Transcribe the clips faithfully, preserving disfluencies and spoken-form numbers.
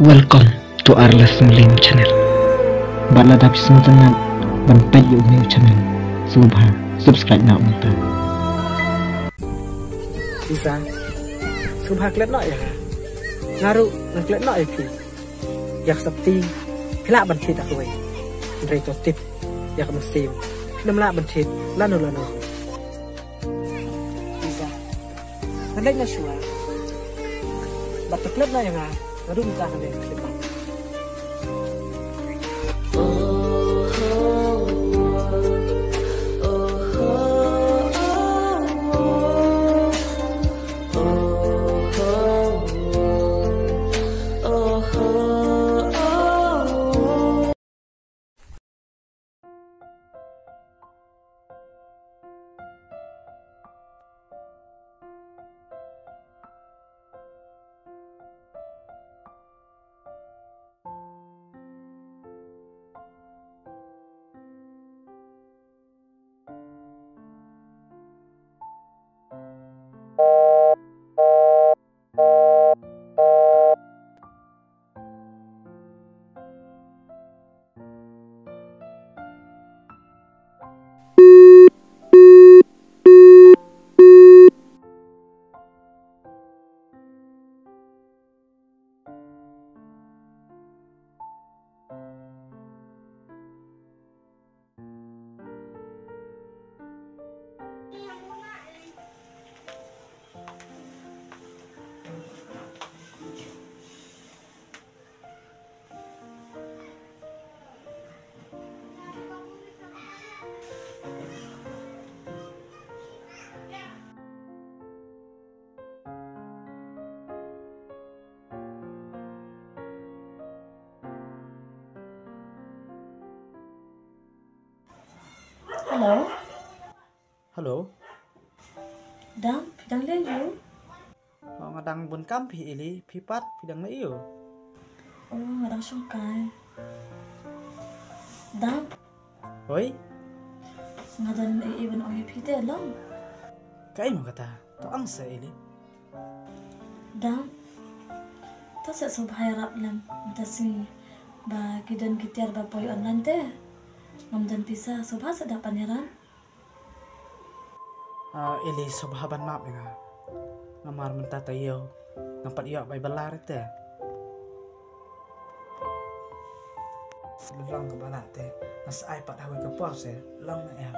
Welcome to Arlas Mlim channel. Bad lada phi sngewtynnat ban peit ïa une u channel, sngewbha subscribe noh mynta. Lisa, sngewbha klet noh ïa nga. Nga ruh ngan klet noh ïa phi. Ïa ka sopti phi lah ban thied da kawei, hynrei to tip ïa ka mynsiem phim lah ban thied lano lano. Lisa, ngan leit noh shuwa. Bad to klet noh ïa nga, nga ruh mynta ngan leit klet noh. Hello. Hello. Dang, phi dang leh aiu? Oh, nga dang bun kam phi Ili, phi pat phi dang leh aiu? Oh, nga dang shongkai. Dang. Hoi? Nga don ei ei ban ong ïa phi te long. Kaei mo kata? To ong seh Ili. Dang. To seh sngewbha ïarap lem mynta sngi ba ki don ki tiar ba poi online te. Ngam don pisa, sngewbha seh da pan ïarap. Ah, Ili, sngewbha ban map ïa nga. Namar mynta taïew ngam pat ïoh bai bylla te. Sa long kaba lah te, nga sa ai pat ha kawei ka por, sa long ne em?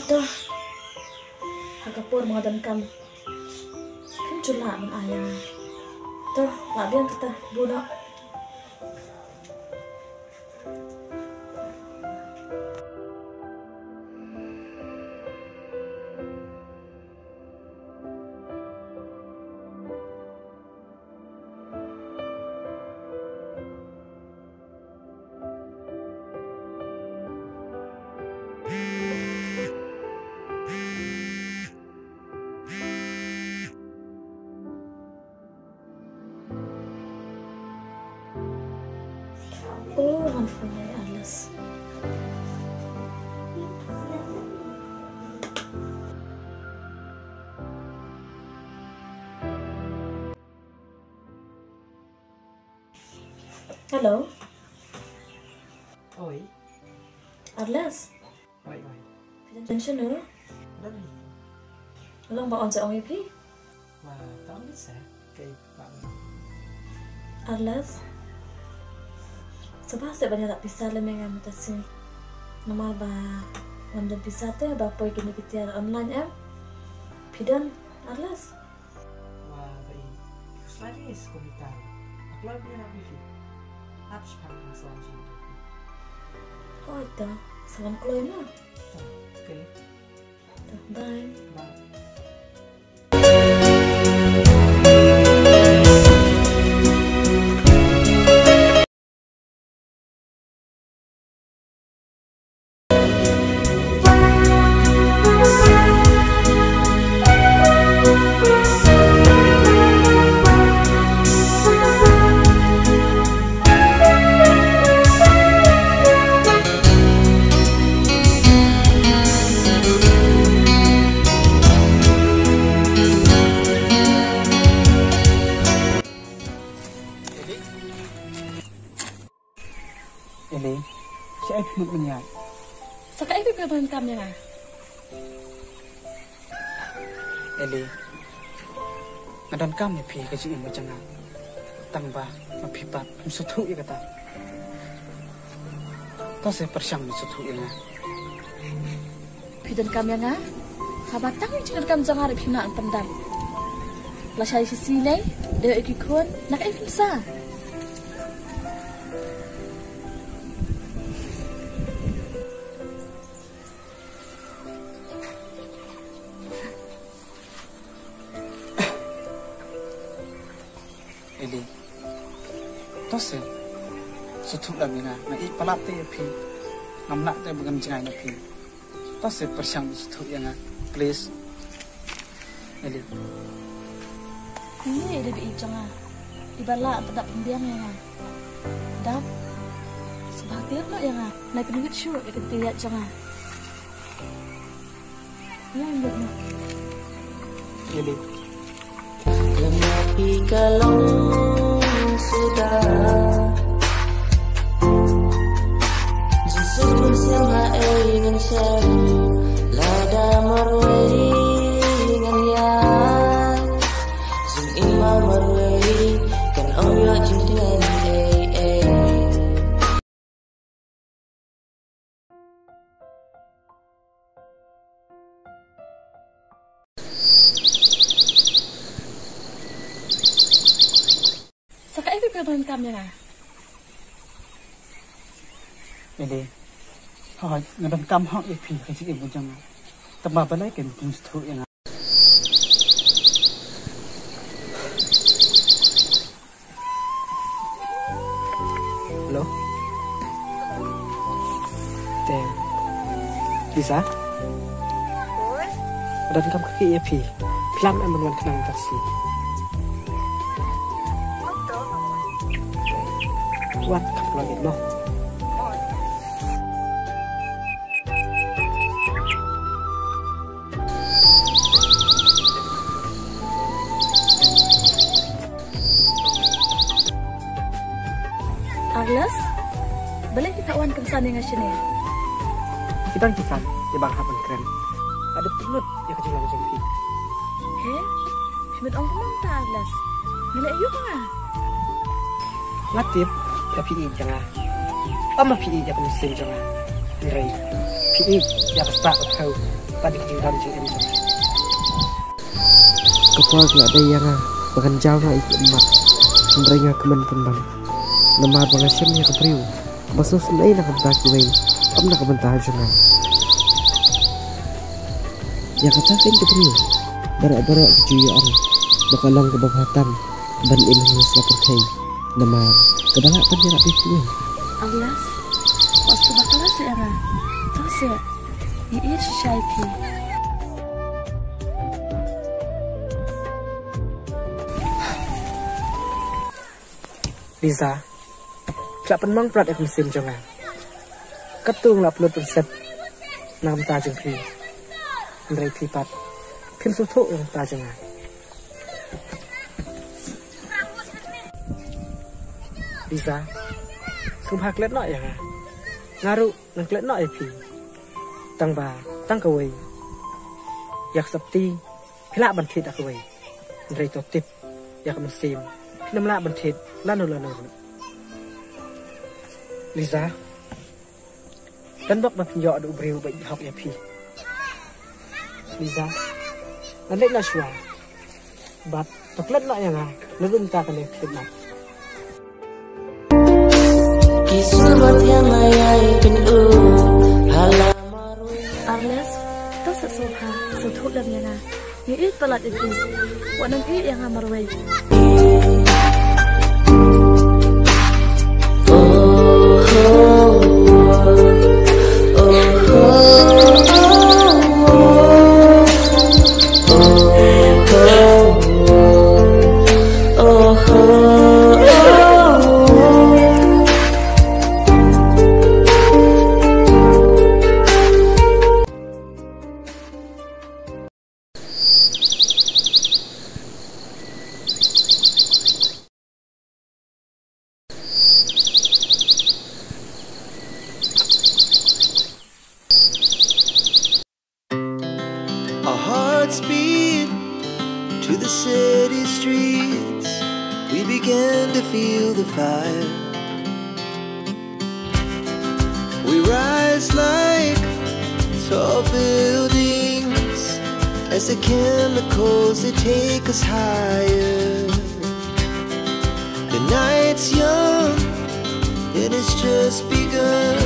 To, ha ka por ba nga donkam phim ju lah ban ai ïa nga. To, lah biang kata, bun noh. Oh, ngan phone ïa Arlas. Hello. Oi. Arlas. Oi, oi. Phi don tension no? Don hi. Long ba un sa ong ïa phi? Wa, ta ong beit sa. Kaei ba ong? Arlas. Sngewbha seh ban ïarap pisa lem ïa nga mynta sngi. Namar ba ngam don pisa te ba poi kine ki tiar online em. Phi don, Arlas? Wa, ba i. Sngewbha ïa sngewbha ïa ta. Nga kloi ban ïarap ïa phi. Hap shipang hang sa wan sha ïing jong phi. Hooid to, sa wan kloi mo. To, okay. To, bye. Bye. Eli, shaei phi mut mynta? Sa kaei phi pyndonkam ïa nga? Eli, nga donkam ïa phi ha ka jingim ka jong nga. Tang ba ma phi pat phim sngewthuh ïa kata. To sa pyrshang ban sngewthuh ïa nga. Phi donkam ïa nga? Haba tang ïa ka jingdonkam jong nga ruh phim lah ban pyndap. Lashai shisha lei, dei ïa ki khun, na kaei phim sah? Eli, to sa sngewthuh lem ïa nga, nga ïeit palat te ïa phi, ngam lah te ban jngai na phi. To sa pyrshang sngewthuh ïa nga, please. Eli. Ini ïa dei ba i jong nga. Iba lah ba dap pynbiang ïa nga. Dap. Sngewbha tied noh ïa nga. Nai pynwit shuh ïa ka tied jong nga. Ïa, ïa, ïa. Ïa, ïa. Lem ma phi ka long suda. Jingsuh mynsiem ha ei ngan shem. Lada marwei ngan ïaid. Jingim ma marwei kan ym ïoh jingtngen ei ei. Sa kaei phi pyndonkam ïa nga? Eli, hooid, nga donkam hok ïa phi ha ka jingim ka jong nga. Tang ba balei kin pynsthu ïa nga? Hello? Te Lisa? Nga donkam kti ïa phi. Phi lah em ban wan khnang taxi? Wan kham kloi mo. Agnes, balei phi phah wan kynsan ïa nga shane? Ki dang kynsan ïa ba nga hap ban kren. Nga dep pynlut ïa ka jinglong jong phi. He? Phi mut ong kumno mynta Agnes? Nga leh aïu ha nga? Nga tip ba phi ïeit ïa nga. Ym ba phi ïeit ïa ka mynsiem jong nga. Hynrei phi ïeit ïa ka spah ka thew bad ïa ka jingdon jingem jong nga. Ka por ka la dei ïa nga ba kan jaw noh ïa ki ummat. Hynrei nga kmen pynban namar ba nga shem ïa ka briew ba sngewsynei na ka bynta kiwei, ym na ka bynta jong nga. Ïa kata keiñ ka briew baroh baroh ki ju ïoh ong ba ka long kaba bha tam ban im ha ïing ha pyrthei namar kaba lah ban ïarap ïa kiwei. Agnes, wat sngewbha khlad seh ïa nga. To seh, ngi ïeit shisha ïa phi. Lisa, phi la pynmong palat ïa ka mynsiem jong nga. Katto nga la pynlut pynset na ka bynta jong phi. Hynrei phi pat phim sngewthuh ïa ka bynta jong nga. Lisa, sngewbha klet noh ïa nga. Nga ruh ngan klet noh ïa phi. Tang ba tang kawei, ïa ka sopti phi lah ban thied da kawei. Hynrei to tip, ïa ka mynsiem phim lah ban thied lano lano ruh. Lisa, don bok ba phin ïoh da u briew ba ïeit hok ïa phi. Lisa, ngan leit noh shuwa. Bad to klet noh ïa nga naduh mynta kane ka khyllipmat. Ki sur ba thiang nga ïai pynduh ha la marwei. Agnes, to sngewbha sngewthuh lem ïa nga. Ngi ïeit palat ïa phi. Wat nang ïeh ïa nga marwei. City streets, we began to feel the fire. We rise like tall buildings as the chemicals, they take us higher. The night's young and it's just begun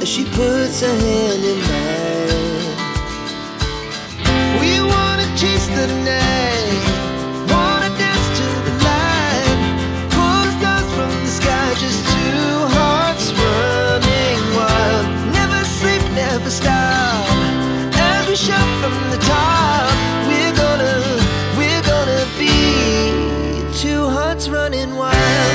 as she puts her hand in mine. We wanna chase the night, wanna dance to the light. Pull the stars from the sky, just two hearts running wild. Never sleep, never stop. As we shout from the top, we're gonna, we're gonna be two hearts running wild.